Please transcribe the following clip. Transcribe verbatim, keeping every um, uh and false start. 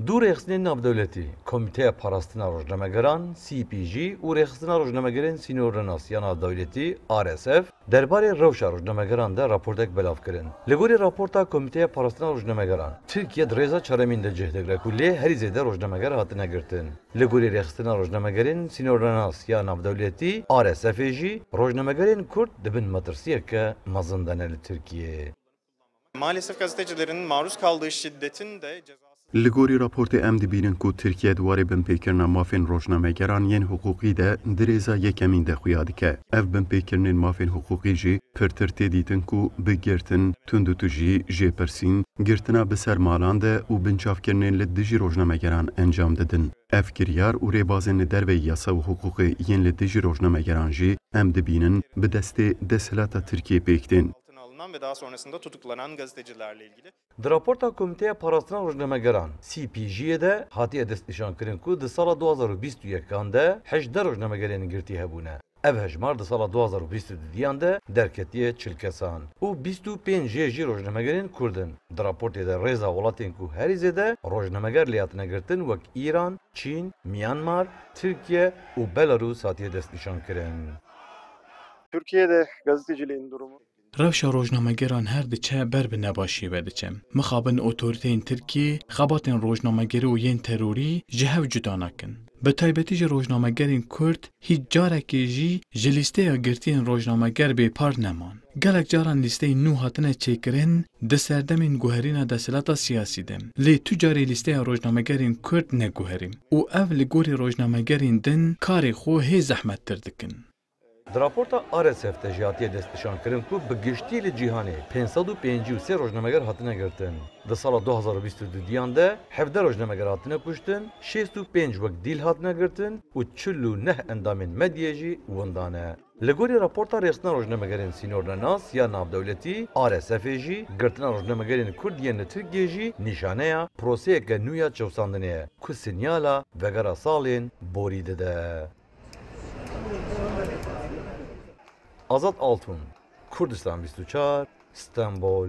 Du rêxistinên navdewletî, Komîteya Parastina Rojnamegeran, C P J, û Rêxistina Rojnamegerên Sînornenas ya Navdewletî, R S F, derbarê rewşa rojnamegeran de raportek belav kirin. Li gorî raporta Komîteya Parastina Rojnamegeran, Tirkiye di rêza çaremîn de cih digre ku lê herî zêde rojnameger hatine girtin. Li gorî Rêxistina Rojnamegerên Sînornenas ya Navdewletî, R S F'ê jî, rojnamegerên Kurd di bin metirsiyeke mezin de ne li Tirkiyeyê. Maalesef gazetecilerin maruz kaldığı şiddetin de cezası Li gorî raportê em dibînin ku Tirkiye di warê binpêkirina mafên rojnamegeran yên hiqûqî de di rêza yekemîn de xuya dike. Ev binpêkirinên mafên hiqûqî jî pirtir tê dîtin ku bi girtin, tundûtûjî, jêpirsîn, girtina bi ser malan de û binçavkirinên li dijî rojnamegeran encam didin. Ev kiryar û rêbazên li derveyî yasa û hiqûqê yên li dijî rojnamegeran jî em dibînin bi destê desthilata Tirkiyê pêk tên. Altına alınan ve daha sonrasında tutuklanan gazetecilerle ilgili. Di raporta Komîteya Parastina Rojnamegeran, C P J'ê, de hatiye destnîşankirin ku di sala du hazar û bîst û yekan de hejdeh rojnamegerên girtî hebûne. Ev hejmar di sala du hazar û bîst û duyan de derketiye çil kesan û bîst û pênc jê jî rojnamegerên Kurd in. Di raportê de rêza welatên ku herî zêde rojnameger lê hatine girtin wek Îran, Çîn, Myanmar, Tirkiye û Belarûs hatiye destnîşankirin. Türkiye'de gazeteciliğin durumu. Rewşa rojnamegeran her diçe ber bi nebaşiyê ve diçe. Mixabin otorîteyên Tirkiyê xebatên rojnamegerî û yên terorî ji hev cuda nakin. Bi taybetî jî rojnamegerên Kurd hîç carekê jî ji lîsteya girtiyên rojnameger bêpar neman. Gelek caran lîsteyên nû hatine çêkirin di serdemên guherîna desthilata siyasî de. Lê tu carî lîsteya rojnamegerên Kurd neguherî û ev li gorî rojnamegerên din karê xwe hê zehmettir dikin. Di raporta R S F de jî hatiye destnîşankirin ku bi giştî li cîhanê pênc sed û pêncî û sê rojnameger hatine girtin. Di sala du hazar û bîst û duyan de hevdeh rojnameger hatine kuştin, şêst û pênc wek dîl hatine girtin û çil û neh endamên medyayê jî winda ne. Li gorî raporta Rêxistina Rojnamegerên Sînornenas ya Navdewletî, R S F'ê jî, girtina rojnamegerên Kurd yên li Tirkiyê jî nîşaneya proseyeke nû ya çewsandinê ye ku sinyala vegera salên borî dide. Azad Altun, Kurdistan bîst û çar, Stenbol.